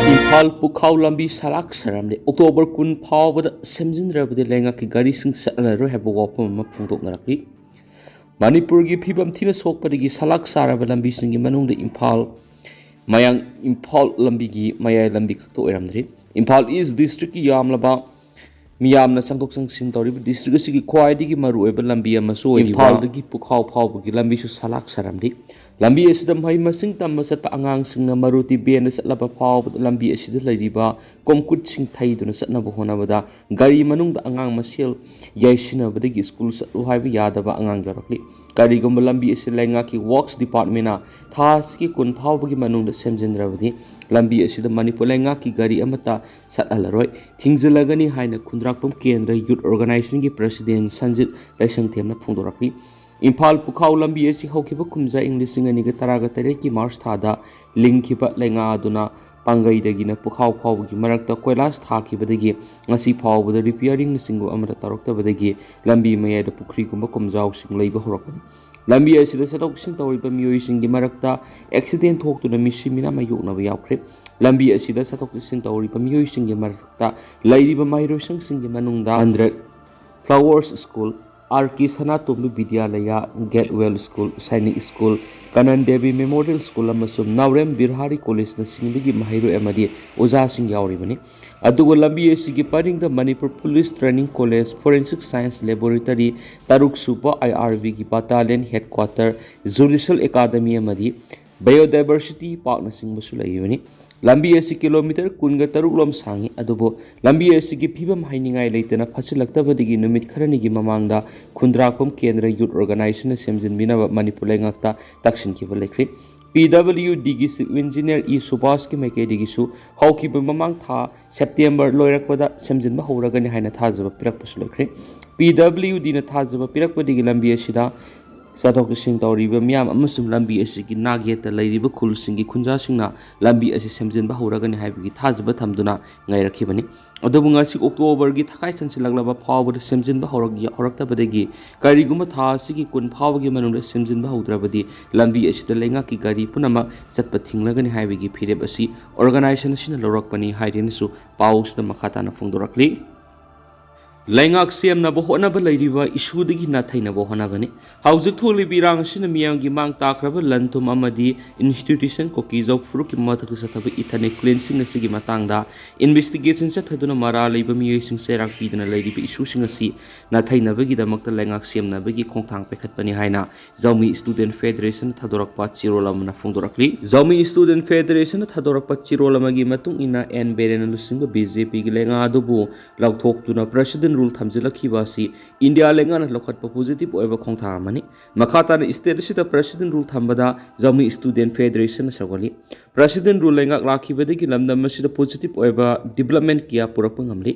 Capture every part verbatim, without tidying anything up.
ꯏꯝꯐꯥꯜ ꯄꯨꯈꯥꯎ ꯂꯝꯕꯤ ꯁꯂꯥꯛ ꯁꯥꯔꯝꯂꯦ꯫ ꯑꯣꯛꯇꯣꯕꯔ ꯀꯨꯟ ꯐꯥꯎꯕꯗ ꯁꯦꯝꯖꯤꯟꯗ꯭ꯔꯕꯗꯤ ꯂꯩꯉꯥꯛꯀꯤ ꯒꯥꯔꯤꯁꯤꯡ ꯆꯠꯍꯜꯂꯔꯣꯏ ꯍꯥꯏꯕ ꯋꯥꯐꯝ ꯑꯃ ꯐꯣꯡꯗꯣꯛꯅꯔꯛꯂꯤ꯫ ꯃꯅꯤꯄꯨꯔꯒꯤ ꯐꯤꯕꯝ ꯊꯤꯅ ꯁꯣꯛꯄꯗꯒꯤ ꯁꯂꯥꯛ ꯁꯥꯔꯕ ꯂꯝꯕꯤꯁꯤꯡꯒꯤ ꯃꯅꯨꯡꯗ ꯏꯝꯐꯥꯜ ꯃꯌꯥꯡ ꯏꯝꯐꯥꯜ ꯂꯝꯕꯤꯒꯤ ꯃꯌꯥꯏ ꯂꯝꯕꯤ ꯈꯛꯇ ꯑꯣꯏꯔꯝꯗ꯭ꯔꯤ꯫ ꯏꯝꯐꯥꯜ ꯏꯁ ꯗꯤꯁꯇ꯭ꯔꯤꯛꯀꯤ ꯌꯥꯝꯂꯕ ꯃꯤꯌꯥꯝꯅ ꯆꯪꯊꯣꯛ ꯆꯪꯁꯤꯟ ꯇꯧꯔꯤꯕ ꯗꯤꯁꯇ꯭ꯔꯤꯛ ꯑꯁꯤꯒꯤ ꯈ꯭ꯋꯥꯏꯗꯒꯤ ꯃꯔꯨꯑꯣꯏꯕ ꯂꯝꯕꯤ ꯑꯃꯁꯨ ꯑꯣꯏꯔꯤꯕ ꯏꯝꯐꯥꯜꯗꯒꯤ ꯄꯨꯈꯥꯎ ꯐꯥꯎꯕꯒꯤ ꯂꯝꯕꯤꯁꯨ ꯁꯂꯥꯛ ꯁꯥꯔꯝꯂꯤ꯫ ꯂꯝꯕꯤ ꯑꯁꯤꯗ ꯃꯍꯩ ꯃꯁꯤꯡ ꯇꯝꯕ ꯆꯠꯄ ꯑꯉꯥꯡꯁꯤꯡꯅ ꯃꯔꯨꯇꯤ ꯕꯦꯟꯗ ꯆꯠꯂꯕ ꯐꯥꯎꯕꯗ ꯂꯝꯕꯤ ꯑꯁꯤꯗ ꯂꯩꯔꯤꯕ ꯀꯣꯡꯀ꯭ꯔꯤꯠꯁꯤꯡ ꯊꯩꯗꯨꯅ ꯆꯠꯅꯕ ꯍꯣꯠꯅꯕꯗ ꯒꯥꯔꯤ ꯃꯅꯨꯡꯗ ꯑꯉꯥꯡ ꯃꯁꯦꯜ ꯌꯥꯏꯁꯤꯟꯅꯕꯗꯒꯤ ꯁ꯭ꯀꯨꯜ ꯆꯠꯂꯨ ꯍꯥꯏꯕ ꯌꯥꯗꯕ ꯑꯉꯥꯡ ꯌꯥꯎꯔꯛꯂꯤ꯫ ꯀꯔꯤꯒꯨꯝꯕ ꯂꯝꯕꯤ ꯑꯁꯤ ꯂꯩꯉꯥꯛꯀꯤ ꯋꯥꯔꯛꯁ ꯗꯤꯄꯥꯔꯠꯃꯦꯟꯅ ꯊꯥ ꯑꯁꯤꯒꯤ ꯀꯨꯟ ꯐꯥꯎꯕꯒꯤ ꯃꯅꯨꯡꯗ ꯁꯦꯝꯖꯤꯟꯗ꯭ꯔꯕꯗꯤ ꯂꯝꯕꯤ ꯑꯁꯤꯗ ꯃꯅꯤꯄꯨꯔ ꯂꯩꯉꯥꯛꯀꯤ ꯒꯥꯔꯤ ꯑꯃꯠꯇ ꯆꯠꯍꯜꯂꯔꯣꯏ, ꯊꯤꯡꯖꯤꯜꯂꯒꯅꯤ ꯍꯥꯏꯅ ꯈꯨꯟꯗ꯭ꯔꯥꯛꯄꯝ ꯀꯦꯟꯗ꯭ꯔ ꯌꯨꯠ ꯑꯣꯔꯒꯅꯥꯏꯖꯦꯁꯟꯒꯤ ꯄ꯭ꯔꯁꯤꯗꯦꯟ ꯁꯟꯖꯤꯠ ꯂꯩꯁꯪꯊꯦꯝꯅ ꯐꯣꯡꯗꯣꯔꯛꯂꯤ꯫ ꯏꯝꯐꯥꯜ ꯄꯨꯈꯥꯎ ꯂꯝꯕꯤ ꯑꯁꯤ ꯍꯧꯈꯤꯕ ꯀꯨꯝꯖꯥ ꯏꯪ ꯂꯤꯁꯤꯡ ꯑꯅꯤꯒ ꯇꯔꯥꯒ ꯇꯔꯦꯠꯀꯤ ꯃꯥꯔꯆ ꯊꯥꯗ ꯂꯤꯡꯈꯤꯕ ꯂꯩꯉꯥ ꯑꯗꯨꯅ ꯄꯥꯡꯒꯩꯗꯒꯤꯅ ꯄꯨꯈꯥꯎ ꯐꯥꯎꯕꯒꯤ ꯃꯔꯛꯇ ꯀꯣꯏꯂꯥꯁ ꯊꯥꯈꯤꯕꯗꯒꯤ ꯉꯁꯤ ꯐꯥꯎꯕꯗ ꯔꯤꯄꯤꯌꯥꯔꯤꯡꯅꯆꯤꯡꯕ ꯑꯃꯠꯇ ꯇꯧꯔꯛꯇꯕꯗꯒꯤ ꯂꯝꯕꯤ ꯃꯌꯥꯏꯗ ꯄꯨꯈ꯭ꯔꯤꯒꯨꯝꯕ ꯀꯨꯝꯖꯥꯎꯁꯤꯡ ꯂꯩꯕ ꯍꯧꯔꯛꯄꯅꯤ꯫ ꯂꯝꯕꯤ ꯑꯁꯤꯗ ꯆꯠꯊꯣꯛ ꯆꯠꯁꯤꯟ ꯇꯧꯔꯤꯕ ꯃꯤꯑꯣꯏꯁꯤꯡꯒꯤ ꯃꯔꯛꯇ ꯑꯦꯛꯁꯤꯗꯦꯟ ꯊꯣꯛꯇꯨꯅ ꯃꯤꯁꯤ ꯃꯤꯅꯥ ꯃꯥꯌꯣꯛꯅꯕ ꯌꯥꯎꯈ꯭ꯔꯦ꯫ ꯂꯝꯕꯤ ꯑꯁꯤꯗ ꯆꯠꯊꯣꯛ ꯆꯠꯁꯤꯟ ꯇꯧꯔꯤꯕ ꯃꯤꯑꯣꯏꯁꯤꯡꯒꯤ ꯃꯔꯛꯇ ꯂꯩꯔꯤꯕ ꯃꯍꯩꯔꯣꯏꯁꯪꯁꯤꯡꯒꯤ ꯃꯅꯨꯡꯗ hundred flowers school, R K Sanatombi Vidyalaya, Gatewell school, Sainik school, Kanan Devi memorial school ꯑꯃꯁꯨꯡ ꯅꯥꯎꯔꯦꯝ ꯕꯤꯔꯍꯥꯔꯤ ꯀꯣꯂꯦꯖꯅꯆꯤꯡꯕꯒꯤ ꯃꯍꯩꯔꯣꯏ ꯑꯃꯗꯤ ꯑꯣꯖꯥꯁꯤꯡ ꯌꯥꯎꯔꯤꯕꯅꯤ꯫ ꯑꯗꯨꯒ ꯂꯝꯕꯤ ꯑꯁꯤꯒꯤ ꯄꯔꯤꯡꯗ Manipur police training college, forensic science laboratory, ꯇꯔꯨꯛ ꯁꯨꯕ ꯑꯥꯏ ꯑꯥꯔ ꯕꯤꯒꯤ ꯕꯇꯥꯂꯤꯌꯟ ꯍꯦꯗꯀ꯭ꯋꯥꯇꯔ, ꯖꯨꯗꯤꯁꯤꯌꯦꯜ ꯑꯦꯀꯥꯗꯃꯤ ꯑꯃꯗꯤ ꯕꯥꯏꯑꯣꯗꯥꯏꯕꯔꯁꯤꯇꯤ ꯄꯥꯔꯛꯅꯆꯤꯡꯕꯁꯨ ꯂꯩꯔꯤꯕꯅꯤ꯫ ꯂꯝꯕꯤ ꯑꯁꯤ ꯀꯤꯂꯣꯃꯤꯇꯔ ꯀꯨꯟꯒ ꯇꯔꯨꯛ ꯂꯣꯝ ꯁꯥꯡꯏ, ꯑꯗꯨꯕꯨ ꯂꯝꯕꯤ ꯑꯁꯤꯒꯤ ꯐꯤꯕꯝ ꯍꯥꯏꯅꯤꯡꯉꯥꯏ ꯂꯩꯇꯅ ꯐꯠꯁꯤꯜꯂꯛꯇꯕꯗꯒꯤ ꯅꯨꯃꯤꯠ ꯈꯔꯅꯤꯒꯤ ꯃꯃꯥꯡꯗ ꯈꯨꯟꯗ꯭ꯔꯥꯛꯄꯝ ꯀꯦꯟꯗ꯭ꯔ ꯌꯨꯠ ꯑꯣꯔꯒꯅꯥꯏꯖꯦꯁꯟꯅ ꯁꯦꯝꯖꯤꯟꯕꯤꯅꯕ ꯃꯅꯤꯄꯨꯔ ꯂꯩꯉꯥꯛꯇ ꯇꯛꯁꯤꯟꯈꯤꯕ ꯂꯩꯈ꯭ꯔꯦ꯫ ꯄꯤ ꯗꯕ꯭ꯂꯤꯌꯨ ꯗꯤꯒꯤ ꯆꯤꯐ ꯏꯟꯖꯤꯅꯤꯌꯔ ꯏ ꯁꯨꯕꯥꯁꯀꯤ ꯃꯥꯏꯀꯩꯗꯒꯤꯁꯨ ꯍꯧꯈꯤꯕ ꯃꯃꯥꯡ ꯊꯥ ꯁꯦꯞꯇꯦꯝꯕꯔ ꯂꯣꯏꯔꯛꯄꯗ ꯁꯦꯝꯖꯤꯟꯕ ꯍꯧꯔꯒꯅꯤ ꯍꯥꯏꯅ ꯊꯥꯖꯕ ꯄꯤꯔꯛꯄꯁꯨ ꯂꯩꯈ꯭ꯔꯦ꯫ ꯄꯤ ꯗꯕ꯭ꯂꯤꯌꯨ ꯗꯤꯅ ꯊꯥꯖꯕ ꯄꯤꯔꯛꯄꯗꯒꯤ ꯂꯝꯕꯤ ꯑꯁꯤꯗ ꯆꯠꯊꯣꯛ ꯆꯠꯁꯤꯟ ꯇꯧꯔꯤꯕ ꯃꯤꯌꯥꯝ ꯑꯃꯁꯨꯡ ꯂꯝꯕꯤ ꯑꯁꯤꯒꯤ ꯅꯥꯛ ꯌꯦꯠꯇ ꯂꯩꯔꯤꯕ ꯈꯨꯜꯁꯤꯡꯒꯤ ꯈꯨꯟꯖꯥꯁꯤꯡꯅ ꯂꯝꯕꯤ ꯑꯁꯤ ꯁꯦꯝꯖꯤꯟꯕ ꯍꯧꯔꯒꯅꯤ ꯍꯥꯏꯕꯒꯤ ꯊꯥꯖꯕ ꯊꯝꯗꯨꯅ ꯉꯥꯏꯔꯛꯈꯤꯕꯅꯤ꯫ ꯑꯗꯨꯕꯨ ꯉꯁꯤ ꯑꯣꯛꯇꯣꯕꯔꯒꯤ ꯊꯈꯥꯏ ꯆꯟꯁꯤꯜꯂꯛꯂꯕ ꯐꯥꯎꯕꯗ ꯁꯦꯝꯖꯤꯟꯕ ꯍꯧꯔꯛ-, ꯍꯧꯔꯛꯇꯕꯗꯒꯤ ꯀꯔꯤꯒꯨꯝꯕ ꯊꯥ ꯑꯁꯤꯒꯤ ꯀꯨꯟ ꯐꯥꯎꯕꯒꯤ ꯃꯅꯨꯡꯗ ꯁꯦꯝꯖꯤꯟꯕ ꯍꯧꯗ꯭ꯔꯕꯗꯤ ꯂꯝꯕꯤ ꯑꯁꯤꯗ ꯂꯩꯉꯥꯛꯀꯤ ꯒꯥꯔꯤ ꯄꯨꯝꯅꯃꯛ ꯆꯠꯄ ꯊꯤꯡꯂꯒꯅꯤ ꯍꯥꯏꯕꯒꯤ ꯐꯤꯔꯦꯞ ꯑꯁꯤ ꯑꯣꯔꯒꯅꯥꯏꯖꯦꯁꯟ ꯑꯁꯤꯅ ꯂꯧꯔꯛꯄꯅꯤ ꯍꯥꯏꯗꯨꯅꯁꯨ ꯄꯥꯎ ꯑꯁꯤꯗ ꯃꯈꯥ ꯇꯥꯅ ꯐꯣꯡꯗꯣꯔꯛꯂꯤ꯫ ꯂꯩꯉꯥꯛ ꯁꯦꯝꯅꯕ ꯍꯣꯠꯅꯕ ꯂꯩꯔꯤꯕ ꯏꯁꯨꯗꯒꯤ ꯅꯥꯊꯩꯅꯕ ꯍꯣꯠꯅꯕꯅꯤ꯫ ꯍꯧꯖꯤꯛ ꯊꯣꯛꯂꯤꯕ ꯏꯔꯥꯡ ꯑꯁꯤꯅ ꯃꯤꯌꯥꯝꯒꯤ ꯃꯥꯡ ꯇꯥꯛꯈ꯭ꯔꯕ ꯂꯟ ꯊꯨꯝ ꯑꯃꯗꯤ ꯏꯟꯁꯇꯤꯇ꯭ꯌꯨꯁꯟ ꯀꯣꯀꯤꯖꯧ ꯐꯨꯔꯨꯞꯀꯤ ꯃꯊꯛꯇ ꯆꯠꯊꯕ ethnic cleansing ꯑꯁꯤꯒꯤ ꯃꯇꯥꯡꯗ ꯏꯟꯚꯦꯁꯇꯤꯒꯦꯁꯟ ꯆꯠꯊꯗꯨꯅ ꯃꯔꯥꯜ ꯂꯩꯕ ꯃꯤꯑꯣꯏꯁꯤꯡ ꯆꯩꯔꯥꯛ ꯄꯤꯗꯨꯅ ꯂꯩꯔꯤꯕ ꯏꯁꯨꯁꯤꯡ ꯑꯁꯤ ꯅꯥꯊꯩꯅꯕꯒꯤꯗꯃꯛꯇ ꯂꯩꯉꯥꯛ ꯁꯦꯝꯅꯕꯒꯤ ꯈꯣꯡꯊꯥꯡ ꯄꯥꯏꯈꯠꯄꯅꯤ ꯍꯥꯏꯅ ꯖꯥꯎꯃꯤ ꯁ꯭ꯇꯨꯗꯦꯟꯠ ꯐꯦꯗꯔꯦꯁꯟꯅ ꯊꯥꯗꯣꯔꯛꯄ ꯆꯦꯔꯣꯜ ꯑꯃꯅ ꯐꯣꯡꯗꯣꯔꯛꯂꯤ꯫ ꯖꯥꯎꯃꯤ ꯁ꯭ꯇꯨꯗꯦꯟꯠ ꯐꯦꯗꯔꯦꯁꯟꯅ ꯊꯥꯗꯣꯔꯛꯄ ꯆꯦꯔꯣꯜ ꯑꯃꯒꯤ ꯃꯇꯨꯡ ꯏꯟꯅ ꯑꯦꯟ ꯕꯤꯔꯦꯟꯅ ꯂꯨꯆꯤꯡꯕ ꯕꯤ ꯖꯦ ꯄꯤꯒꯤ ꯂꯩꯉꯥꯛ ꯑꯗꯨꯕꯨ ꯂꯥꯎꯊꯣꯛꯇꯨꯅ ꯄ꯭ꯔꯦꯁꯤꯗꯦꯟꯠ ꯔꯨꯜ ꯊꯝꯖꯤꯜꯂꯛꯈꯤꯕ ꯑꯁꯤ ꯏꯟꯗꯤꯌꯥ ꯂꯩꯉꯥꯛꯅ ꯂꯧꯈꯠꯄ ꯄꯣꯖꯤꯇꯤꯚ ꯑꯣꯏꯕ ꯈꯣꯡꯊꯥꯡ ꯑꯃꯅꯤ꯫ ꯃꯈꯥ ꯇꯥꯅ ꯁ꯭ꯇꯦꯠ ꯑꯁꯤꯗ ꯄ꯭ꯔꯦꯁꯤꯗꯦꯟꯠ ꯔꯨꯜ ꯊꯝꯕꯗ ꯖꯥꯎꯃꯤ ꯁ꯭ꯇꯨꯗꯦꯟꯠ ꯐꯦꯗꯔꯦꯁꯟꯅ ꯁꯧꯒꯠꯂꯤ꯫ ꯄ꯭ꯔꯦꯁꯤꯗꯦꯟꯠ ꯔꯨꯜ ꯂꯩꯉꯥꯛ ꯂꯥꯛꯈꯤꯕꯗꯒꯤ ꯂꯝꯗꯝ ꯑꯁꯤꯗ ꯄꯣꯖꯤꯇꯤꯚ ꯑꯣꯏꯕ ꯗꯤꯕ꯭ꯂꯞꯃꯦꯟꯠ ꯀꯌꯥ ꯄꯨꯔꯛꯄ ꯉꯝꯂꯤ꯫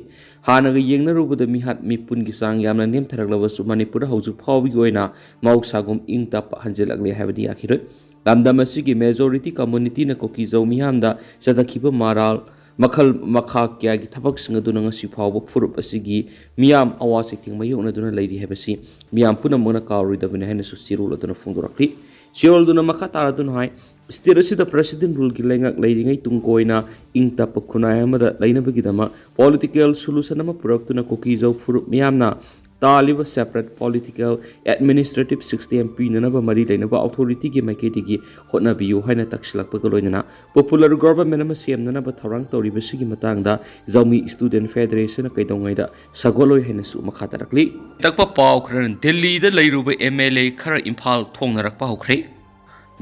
ꯍꯥꯟꯅꯒ ꯌꯦꯡꯅꯔꯨꯕꯗ ꯃꯤꯍꯥꯠ ꯃꯤꯄꯨꯟꯒꯤ ꯆꯥꯡ ꯌꯥꯝꯅ ꯅꯦꯝꯊꯔꯛꯂꯕꯁꯨ ꯃꯅꯤꯄꯨꯔꯗ ꯍꯧꯖꯤꯛ ꯐꯥꯎꯕꯒꯤ ꯑꯣꯏꯅ ꯃꯍꯧꯁꯥꯒꯨꯝ ꯏꯪ ꯇꯞꯄ ꯍꯟꯖꯤꯜꯂꯛꯂꯦ ꯍꯥꯏꯕꯗꯤ ꯌꯥꯈꯤꯔꯣꯏ꯫ ꯂꯝꯗꯝ ꯑꯁꯤꯒꯤ ꯃꯦꯖꯣꯔꯤꯇꯤ ꯀꯝꯃꯨꯅꯤꯇꯤꯅ ꯀꯨꯀꯤꯖꯧ ꯃꯤꯌꯥꯝꯗ ꯆꯠꯊꯈꯤꯕ ꯃꯔꯥꯜ ꯃꯈꯜ ꯃꯈꯥ ꯀꯌꯥꯒꯤ ꯊꯕꯛꯁꯤꯡ ꯑꯗꯨꯅ ꯉꯁꯤ ꯐꯥꯎꯕ ꯐꯨꯔꯨꯞ ꯑꯁꯤꯒꯤ ꯃꯤꯌꯥꯝ ꯑꯋꯥ ꯆꯩꯊꯦꯡ ꯃꯥꯌꯣꯛꯅꯗꯨꯅ ꯂꯩꯔꯤ ꯍꯥꯏꯕꯁꯤ ꯃꯤꯌꯥꯝ ꯄꯨꯝꯅꯃꯛꯅ ꯀꯥꯎꯔꯣꯏꯗꯕꯅꯤ ꯍꯥꯏꯅꯁꯨ ꯆꯦꯔꯣꯜ ꯑꯗꯨꯅ ꯐꯣꯡꯗꯣꯔꯛꯂꯤ꯫ ꯆꯦꯔꯣꯜꯗꯨꯅ ꯃꯈꯥ ꯇꯥꯔꯗꯨꯅ ꯍꯥꯏ, ꯁ꯭ꯇꯦꯠ ꯑꯁꯤꯗ ꯄ꯭ꯔꯦꯁꯤꯗꯦꯟꯠ ꯔꯨꯜꯒꯤ ꯂꯩꯉꯥꯛ ꯂꯩꯔꯤꯉꯩ ꯇꯨꯡ ꯀꯣꯏꯅ ꯏꯪ ꯇꯞꯄ ꯈꯨꯟꯅꯥꯏ ꯑꯃꯗ ꯂꯩꯅꯕꯒꯤꯗꯃꯛ ꯄꯣꯂꯤꯇꯤꯀꯦꯜ ꯁꯣꯂꯨꯁꯟ ꯑꯃ ꯄꯨꯔꯛꯇꯨꯅ ꯀꯨꯀꯤꯖꯧ ꯐꯨꯔꯨꯞ ꯃꯤꯌꯥꯝꯅ ꯇꯥꯜꯂꯤꯕ ꯁꯦꯄꯔꯦꯠ ꯄꯣꯂꯤꯇꯤꯀꯦꯜ ꯑꯦꯗꯃꯤꯅꯤꯁꯇ꯭ꯔꯦꯇꯤꯚ ꯁꯤꯁꯇꯦꯝ ꯄꯤꯅꯅꯕ ꯃꯔꯤ ꯂꯩꯅꯕ ꯑꯣꯊꯣꯔꯤꯇꯤꯒꯤ ꯃꯥꯏꯀꯩꯗꯒꯤ ꯍꯣꯠꯅꯕꯤꯌꯨ ꯍꯥꯏꯅ ꯇꯛꯁꯤꯜꯂꯛꯄꯒ ꯂꯣꯏꯅꯅ ꯄꯣꯄꯨꯂꯔ ꯒꯣꯚꯔꯟꯃꯦꯟꯠ ꯑꯃ ꯁꯦꯝꯅꯅꯕ ꯊꯧꯔꯥꯡ ꯇꯧꯔꯤꯕꯁꯤꯒꯤ ꯃꯇꯥꯡꯗ ꯖꯥꯎꯃꯤ ꯁ꯭ꯇꯨꯗꯦꯟꯠ ꯐꯦꯗꯔꯦꯁꯟꯅ ꯀꯩꯗꯧꯉꯩꯗ ꯁꯧꯒꯠꯂꯣꯏ ꯍꯥꯏꯅꯁꯨ ꯃꯈꯥ ꯇꯥꯔꯛꯂꯤ꯫ ꯇꯛꯄ ꯄꯥꯎ ꯈꯔꯅ ꯗꯤꯜꯂꯤꯗ ꯂꯩꯔꯨꯕ ꯑꯦꯝ ꯑꯦꯜ ꯑꯦ ꯈꯔ ꯏꯝꯐꯥꯜ ꯊꯣꯡꯅꯔꯛꯄ ꯍꯧꯈ꯭ꯔꯦ꯫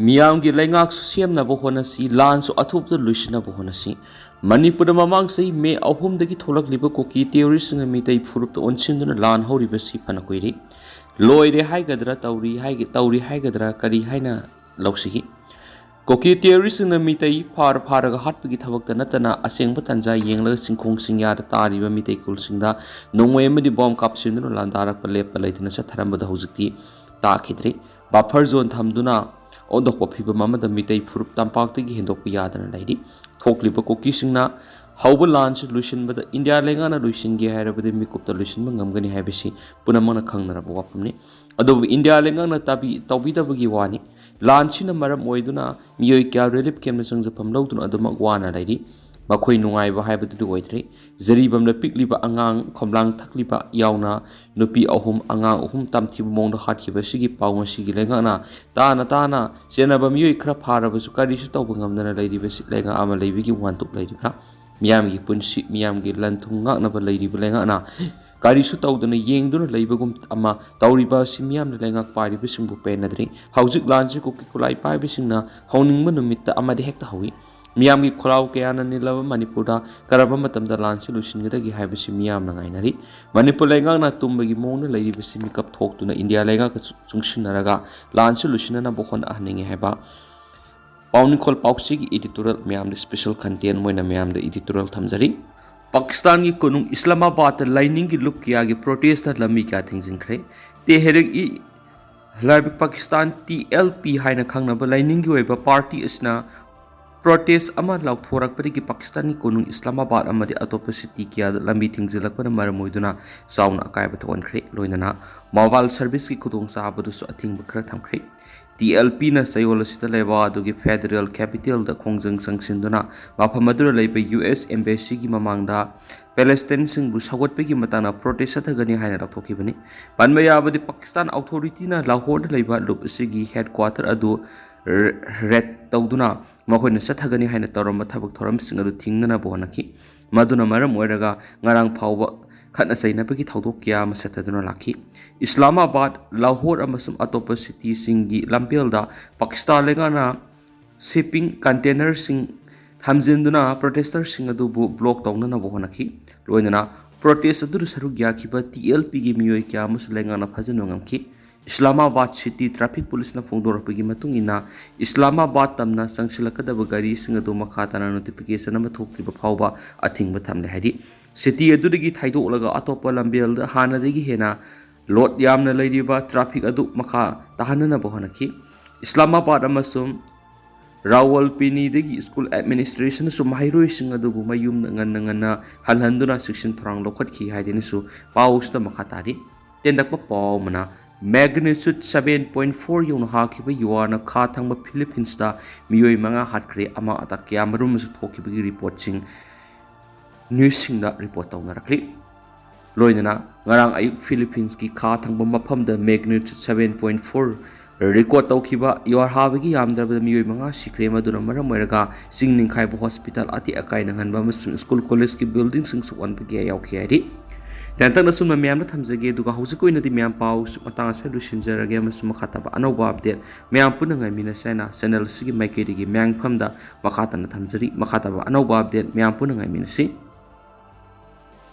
ꯃꯤꯌꯥꯝꯒꯤ ꯂꯩꯉꯥꯛꯁꯨ ꯁꯦꯝꯅꯕ ꯍꯣꯠꯅꯁꯤ, ꯂꯥꯟꯁꯨ ꯑꯊꯨꯕꯗ ꯂꯣꯏꯁꯤꯟꯅꯕ ꯍꯣꯠꯅꯁꯤ꯫ ꯃꯅꯤꯄꯨꯔꯗ ꯃꯃꯥꯡ ꯆꯍꯤ ꯃꯦ ꯑꯍꯨꯝꯗꯒꯤ ꯊꯣꯛꯂꯛꯂꯤꯕ ꯀꯨꯀꯤ ꯇꯦꯔꯣꯔꯤꯁꯁꯤꯡꯅ ꯃꯤꯇꯩ ꯐꯨꯔꯨꯞꯇ ꯑꯣꯟꯁꯤꯟꯗꯨꯅ ꯂꯥꯟ ꯍꯧꯔꯤꯕꯁꯤ ꯐꯅ ꯀꯨꯏꯔꯦ꯫ ꯂꯣꯏꯔꯦ ꯍꯥꯏꯒꯗ꯭ꯔꯥ, ꯇꯧꯔꯤ ꯍꯥꯏꯒ-, ꯇꯧꯔꯤ ꯍꯥꯏꯒꯗ꯭ꯔꯥ, ꯀꯔꯤ ꯍꯥꯏꯅ ꯂꯧꯁꯤꯒꯦ? ꯀꯨꯀꯤ ꯇꯦꯔꯣꯔꯤꯁꯁꯤꯡꯅ ꯃꯤꯇꯩ ꯐꯥꯔ ꯐꯥꯔꯒ ꯍꯥꯠꯄꯒꯤ ꯊꯕꯛꯇ ꯅꯠꯇꯅ ꯑꯁꯦꯡꯕ ꯇꯥꯟꯖꯥ ꯌꯦꯡꯂꯒ ꯆꯤꯡꯈꯣꯡ ꯆꯤꯡꯌꯥꯗ ꯇꯥꯔꯤꯕ ꯃꯤꯇꯩ ꯈꯨꯜꯁꯤꯡꯗ ꯅꯣꯡꯃꯩ ꯑꯃꯗꯤ ꯕꯣꯝ ꯀꯥꯞꯁꯤꯟꯗꯨꯅ ꯂꯥꯟꯗꯥꯔꯛꯄ ꯂꯦꯞꯄ ꯂꯩꯇꯅ ꯆꯠꯊꯔꯝꯕꯗ ꯍꯧꯖꯤꯛꯇꯤ ꯇꯥꯈꯤꯗ꯭ꯔꯤ꯫ ꯕꯐꯔ ꯖꯣꯟ ꯊꯝꯗꯨꯅ ꯑꯣꯟꯊꯣꯛꯄ ꯐꯤꯕꯝ ꯑꯃꯗ ꯃꯤꯇꯩ ꯐꯨꯔꯨꯞ ꯇꯝꯄꯥꯛꯇꯒꯤ ꯍꯦꯟꯗꯣꯛꯄ ꯌꯥꯗꯅ ꯂꯩꯔꯤ꯫ ꯊꯣꯛꯂꯤꯕ ꯀꯨꯀꯤꯁꯤꯡꯅ ꯍꯧꯕ ꯂꯥꯟꯁꯤ ꯂꯣꯏꯁꯤꯟꯕꯗ ꯏꯟꯗꯤꯌꯥ ꯂꯩꯉꯥꯛꯅ ꯂꯣꯏꯁꯤꯟꯒꯦ ꯍꯥꯏꯔꯕꯗꯤ ꯃꯤꯀꯨꯞꯇ ꯂꯣꯏꯁꯤꯟꯕ ꯉꯝꯒꯅꯤ ꯍꯥꯏꯕꯁꯤ ꯄꯨꯝꯅꯃꯛꯅ ꯈꯪꯅꯔꯕ ꯋꯥꯐꯝꯅꯤ꯫ ꯑꯗꯨꯕꯨ ꯏꯟꯗꯤꯌꯥ ꯂꯩꯉꯥꯛꯅ ꯇꯥꯕꯤ-, ꯇꯧꯕꯤꯗꯕꯒꯤ ꯋꯥꯅꯤ꯫ ꯂꯥꯟꯁꯤꯅ ꯃꯔꯝ ꯑꯣꯏꯗꯨꯅ ꯃꯤꯑꯣꯏ ꯀꯌꯥ ꯔꯤꯂꯤꯐ ꯀꯦꯝꯗ ꯆꯪꯖꯐꯝ ꯂꯧꯗꯨꯅ ꯑꯗꯨꯃꯛ ꯋꯥꯅ ꯂꯩꯔꯤ꯫ ꯃꯈꯣꯏ ꯅꯨꯡꯉꯥꯏꯕ ꯍꯥꯏꯕꯗꯨꯗꯤ ꯑꯣꯏꯗ꯭ꯔꯤ꯫ ꯖꯤꯔꯤꯕꯥꯝꯗ ꯄꯤꯛꯂꯤꯕ ꯑꯉꯥꯡ ꯈꯣꯝꯂꯥꯡ ꯊꯛꯂꯤꯕ ꯌꯥꯎꯅ ꯅꯨꯄꯤ ꯑꯍꯨꯝ, ꯑꯉꯥꯡ ꯑꯍꯨꯝ ꯇꯝꯊꯤꯕ ꯃꯑꯣꯡꯗ ꯍꯥꯠꯈꯤꯕ ꯑꯁꯤꯒꯤ ꯄꯥꯎ ꯉꯁꯤꯒꯤ ꯂꯩꯉꯥꯛꯅ ꯇꯥꯅ ꯇꯥꯅ ꯆꯦꯟꯅꯕ ꯃꯤꯑꯣꯏ ꯈꯔ ꯐꯥꯔꯕꯁꯨ ꯀꯔꯤꯁꯨ ꯇꯧꯕ ꯉꯝꯗꯅ ꯂꯩꯔꯤꯕꯁꯤ ꯂꯩꯉꯥꯛ ꯑꯃ ꯂꯩꯕꯒꯤ ꯋꯥꯟꯊꯣꯛ ꯂꯩꯔꯤꯕ꯭ꯔꯥ? ꯃꯤꯌꯥꯝꯒꯤ ꯄꯨꯟꯁꯤ, ꯃꯤꯌꯥꯝꯒꯤ ꯂꯟ ꯊꯨꯝ ꯉꯥꯛꯅꯕ ꯂꯩꯔꯤꯕ ꯂꯩꯉꯥꯛꯅ ꯀꯔꯤꯁꯨ ꯇꯧꯗꯅ ꯌꯦꯡꯗꯨꯅ ꯂꯩꯕꯒꯨꯝ ꯑꯃ ꯇꯧꯔꯤꯕ ꯑꯁꯤ ꯃꯤꯌꯥꯝꯅ ꯂꯩꯉꯥꯛ ꯄꯥꯏꯔꯤꯕꯁꯤꯡꯕꯨ ꯄꯦꯟꯅꯗ꯭ꯔꯤ꯫ ꯍꯧꯖꯤꯛ ꯂꯥꯟꯁꯤ ꯀꯨꯀꯤ ꯈꯨꯠꯂꯥꯏ ꯄꯥꯏꯕꯁꯤꯡꯅ ꯍꯧꯅꯤꯡꯕ ꯅꯨꯃꯤꯠꯇ ꯑꯃꯗꯤ ꯍꯦꯛꯇ ꯍꯧꯏ꯫ ꯃꯤꯌꯥꯝꯒꯤ ꯈꯣꯜꯂꯥꯎ ꯀꯌꯥꯅ ꯅꯤꯜꯂꯕ ꯃꯅꯤꯄꯨꯔꯗ ꯀꯔꯝꯕ ꯃꯇꯝꯗ ꯂꯥꯟꯁꯤ ꯂꯣꯏꯁꯤꯟꯒꯗꯒꯦ ꯍꯥꯏꯕꯁꯤ ꯃꯤꯌꯥꯝꯅ ꯉꯥꯏꯅꯔꯤ꯫ ꯃꯅꯤꯄꯨꯔ ꯂꯩꯉꯥꯛꯅ ꯇꯨꯝꯕꯒꯤ ꯃꯑꯣꯡꯗ ꯂꯩꯔꯤꯕꯁꯤ ꯃꯤꯀꯞ ꯊꯣꯛꯇꯨꯅ ꯏꯟꯗꯤꯌꯥ ꯂꯩꯉꯥꯛꯀ ꯆꯨꯡꯁꯤꯟꯅꯔꯒ ꯂꯥꯟꯁꯤ ꯂꯣꯏꯁꯤꯟꯅꯅꯕ ꯍꯣꯠꯅꯍꯟꯅꯤꯡꯉꯤ ꯍꯥꯏꯕ ꯄꯥꯎꯅꯤꯡꯈꯣꯜ ꯄꯥꯎꯆꯦꯒꯤ editorial ꯃꯌꯥꯝꯗ special content ꯑꯣꯏꯅ ꯃꯌꯥꯝꯗ editorial ꯊꯝꯖꯔꯤ꯫ ꯄꯥꯀꯤꯁꯇꯥꯟꯒꯤ ꯀꯣꯅꯨꯡ ꯏꯁꯂꯥꯃꯥꯕꯥꯗꯇ ꯂꯥꯏꯅꯤꯡꯒꯤ ꯂꯨꯞ ꯀꯌꯥꯒꯤ protestꯅ ꯂꯝꯕꯤ ꯀꯌꯥ ꯊꯤꯡꯖꯤꯟꯈ꯭ꯔꯦ꯫ ꯇꯦꯍꯔꯤꯛ ꯏ ꯂꯥꯏꯕꯛ ꯄꯥꯀꯤꯁꯇꯥꯟ, ꯇꯤ ꯑꯦꯜ ꯄꯤ ꯍꯥꯏꯅ ꯈꯪꯅꯕ ꯂꯥꯏꯅꯤꯡꯒꯤ ꯑꯣꯏꯕ party ꯑꯁꯤꯅ protest ꯑꯃ ꯂꯥꯎꯊꯣꯔꯛꯄꯗꯒꯤ ꯄꯥꯀꯤꯁꯇꯥꯟꯒꯤ ꯀꯣꯅꯨꯡ ꯏꯁꯂꯥꯃꯥꯕꯥꯗ ꯑꯃꯗꯤ ꯑꯇꯣꯞꯄ city ꯀꯌꯥꯗ ꯂꯝꯕꯤ ꯊꯤꯡꯖꯤꯜꯂꯛꯄꯅ ꯃꯔꯝ ꯑꯣꯏꯗꯨꯅ ꯆꯥꯎꯅ ꯑꯀꯥꯏꯕ ꯊꯣꯛꯍꯟꯈ꯭ꯔꯦ꯫ ꯂꯣꯏꯅꯅ mobile serviceꯀꯤ ꯈꯨꯗꯣꯡꯆꯥꯕꯗꯁꯨ ꯑꯊꯤꯡꯕ ꯈꯔ ꯊꯝꯈ꯭ꯔꯦ꯫ ꯇꯤ ꯑꯦꯜ ꯄꯤꯅ ꯆꯌꯣꯜ ꯑꯁꯤꯗ ꯂꯩꯕꯥꯛ ꯑꯗꯨꯒꯤ federal capitalꯗ ꯈꯣꯡꯖꯪ ꯆꯪꯁꯤꯟꯗꯨꯅ ꯃꯐꯝ ꯑꯗꯨꯗ ꯂꯩꯕ ꯌꯨ ꯑꯦꯁ embassyꯒꯤ ꯃꯃꯥꯡꯗ Palestineꯁꯤꯡꯕꯨ ꯁꯧꯒꯠꯄꯒꯤ ꯃꯇꯥꯡꯗ protest ꯆꯠꯊꯒꯅꯤ ꯍꯥꯏꯅ ꯂꯥꯎꯊꯣꯛꯈꯤꯕꯅꯤ꯫ ꯄꯟꯕ ꯌꯥꯕꯗꯤ, ꯄꯥꯀꯤꯁꯇꯥꯟ authorityꯅ ꯂꯥꯍꯣꯔꯗ ꯂꯩꯕ ꯂꯨꯞ ꯑꯁꯤꯒꯤ headquarter ꯑꯗꯨ ꯔ-, raid ꯇꯧꯗꯨꯅ ꯃꯈꯣꯏꯅ ꯆꯠꯊꯒꯅꯤ ꯍꯥꯏꯅ ꯇꯧꯔꯝꯕ ꯊꯕꯛ ꯊꯧꯔꯝꯁꯤꯡ ꯑꯗꯨ ꯊꯤꯡꯅꯅꯕ ꯍꯣꯠꯅꯈꯤ꯫ ꯃꯗꯨꯅ ꯃꯔꯝ ꯑꯣꯏꯔꯒ ꯉꯔꯥꯡ ꯐꯥꯎꯕ ꯈꯠꯅ ꯆꯩꯅꯕꯒꯤ ꯊꯧꯗꯣꯛ ꯀꯌꯥ ꯑꯃ ꯆꯠꯊꯗꯨꯅ ꯂꯥꯛꯈꯤ꯫ ꯏꯁꯂꯥꯃꯥꯕꯥꯗ, ꯂꯥꯍꯣꯔ ꯑꯃꯁꯨꯡ ꯑꯇꯣꯞꯄ cityꯁꯤꯡꯒꯤ ꯂꯝꯕꯦꯜꯗ ꯄꯥꯀꯤꯁꯇꯥꯟ ꯂꯩꯉꯥꯛꯅ shipping containerꯁꯤꯡ ꯊꯝꯖꯤꯟꯗꯨꯅ protesters ꯑꯗꯨꯕꯨ block ꯇꯧꯅꯅꯕ ꯍꯣꯠꯅꯈꯤ꯫ ꯂꯣꯏꯅꯅ protest ꯑꯗꯨꯗ ꯁꯔꯨꯛ ꯌꯥꯈꯤꯕ ꯇꯤ ꯑꯦꯜ ꯄꯤꯒꯤ ꯃꯤꯑꯣꯏ ꯀꯌꯥ ꯑꯃꯁꯨ ꯂꯩꯉꯥꯛꯅ ꯐꯥꯖꯤꯟꯕ ꯉꯝꯈꯤ꯫ ꯏꯁꯂꯥꯃꯥꯕꯥꯗ city traffic policeꯅ ꯐꯣꯡꯗꯣꯔꯛꯄꯒꯤ ꯃꯇꯨꯡ ꯏꯟꯅ, ꯏꯁꯂꯥꯃꯥꯕꯥꯗ ꯇꯝꯅ ꯆꯪꯁꯤꯜꯂꯛꯀꯗꯕ ꯒꯥꯔꯤꯁꯤꯡ ꯑꯗꯨ ꯃꯈꯥ ꯇꯥꯅ notification ꯑꯃ ꯊꯣꯛꯇ꯭ꯔꯤꯕ ꯐꯥꯎꯕ ꯑꯊꯤꯡꯕ ꯊꯝꯂꯦ ꯍꯥꯏꯔꯤ꯫ City ꯑꯗꯨꯗꯒꯤ ꯊꯩꯗꯣꯛꯂꯒ ꯑꯇꯣꯞꯄ ꯂꯝꯕꯦꯜꯗ ꯍꯥꯟꯅꯗꯒꯤ ꯍꯦꯟꯅ ꯂꯣꯗ ꯌꯥꯝꯅ ꯂꯩꯔꯤꯕ ꯇ꯭ꯔꯥꯐꯤꯛ ꯑꯗꯨ ꯃꯈꯥ ꯇꯥꯍꯟꯅꯅꯕ ꯍꯣꯠꯅꯈꯤ꯫ ꯏꯁꯂꯥꯃꯥꯕꯥꯗ ꯑꯃꯁꯨꯡ ꯔꯥꯋꯜꯄꯤꯅꯤꯗꯒꯤ ꯁ꯭ꯀꯨꯜ ꯑꯦꯗꯃꯤꯅꯤꯁꯇ꯭ꯔꯦꯁꯟꯅꯁꯨ ꯃꯍꯩꯔꯣꯏꯁꯤꯡ ꯑꯗꯨꯕꯨ ꯃꯌꯨꯝꯗ ꯉꯟꯅ ꯉꯟꯅ ꯍꯜꯍꯟꯗꯨꯅ ꯆꯦꯛꯁꯤꯟ ꯊꯧꯔꯥꯡ ꯂꯧꯈꯠꯈꯤ ꯍꯥꯏꯗꯨꯅꯁꯨ ꯄꯥꯎꯁꯤꯗ ꯃꯈꯥ ꯇꯥꯔꯤ꯫ ꯇꯦꯟꯗꯛꯄ ꯄꯥꯎ ꯑꯃꯅ, magnitude seven point four ꯌꯧꯅ ꯍꯥꯈꯤꯕ ꯌꯨꯋꯥꯔꯅ ꯈꯥ ꯊꯪꯕ ꯐꯤꯂꯤꯄꯤꯟꯁꯇ ꯃꯤꯑꯣꯏ ꯃꯉꯥ ꯍꯥꯠꯈ꯭ꯔꯦ, ꯑꯃꯥꯡ ꯑꯇꯥ ꯀꯌꯥ ꯃꯔꯨꯝ ꯑꯃꯁꯨ ꯊꯣꯛꯈꯤꯕꯒꯤ ꯔꯤꯄꯣꯔꯠꯁꯤꯡ ꯅ꯭ꯌꯨꯁꯁꯤꯡꯗ ꯔꯤꯄꯣꯔꯠ ꯇꯧꯅꯔꯛꯂꯤ꯫ ꯂꯣꯏꯅꯅ ꯉꯔꯥꯡ ꯑꯌꯨꯛ ꯐꯤꯂꯤꯄꯤꯟꯁꯀꯤ ꯈꯥ ꯊꯪꯕ ꯃꯐꯝꯗ magnitude seven point four record ꯇꯧꯈꯤꯕ ꯌꯨꯋꯥꯔ ꯍꯥꯕꯒꯤ ꯌꯥꯝꯗ꯭ꯔꯕꯗ ꯃꯤꯑꯣꯏ ꯃꯉꯥ ꯁꯤꯈ꯭ꯔꯦ, ꯃꯗꯨꯅ ꯃꯔꯝ ꯑꯣꯏꯔꯒ ꯆꯤꯡ ꯅꯤꯡꯈꯥꯏꯕ, ꯍꯣꯁꯄꯤꯇꯥꯜ ꯑꯇꯦꯛ ꯑꯀꯥꯏ ꯅꯪꯍꯟꯕ ꯑꯃꯁꯨꯡ ꯁ꯭ꯀꯨꯜ ꯀꯣꯂꯦꯖꯀꯤ ꯕꯤꯜꯗꯤꯡꯁꯤꯡ ꯁꯣꯛꯍꯟꯕ ꯀꯌꯥ ꯌꯥꯎꯈꯤ ꯍꯥꯏꯔꯤ꯫ ꯇꯦꯟꯇꯛꯅ ꯑꯁꯨꯝꯅ ꯃꯌꯥꯝꯗ ꯊꯝꯖꯒꯦ, ꯑꯗꯨꯒ ꯍꯧꯖꯤꯛꯀꯤ ꯑꯣꯏꯅꯗꯤ ꯃꯌꯥꯝ ꯄꯥꯎ ꯃꯇꯥꯡ ꯑꯁꯤꯗ ꯂꯣꯏꯁꯤꯟꯖꯔꯒꯦ ꯑꯃꯁꯨꯡ ꯃꯈꯥ ꯇꯥꯕ ꯑꯅꯧꯕ ꯑꯞꯗꯦꯠ ꯃꯌꯥꯝ ꯄꯨꯟꯅ ꯉꯥꯏꯃꯤꯟꯅꯁꯦ ꯍꯥꯏꯅ ꯆꯦꯅꯦꯜ ꯑꯁꯤꯒꯤ ꯃꯥꯏꯀꯩꯗꯒꯤ ꯃꯌꯥꯝꯐꯝꯗ ꯃꯈꯥ ꯇꯥꯅ ꯊꯝꯖꯔꯤ꯫ ꯃꯈꯥ ꯇꯥꯕ ꯑꯅꯧꯕ ꯑꯞꯗꯦꯠ ꯃꯌꯥꯝ ꯄꯨꯟꯅ ꯉꯥꯏꯃꯤꯟꯅꯁꯤ꯫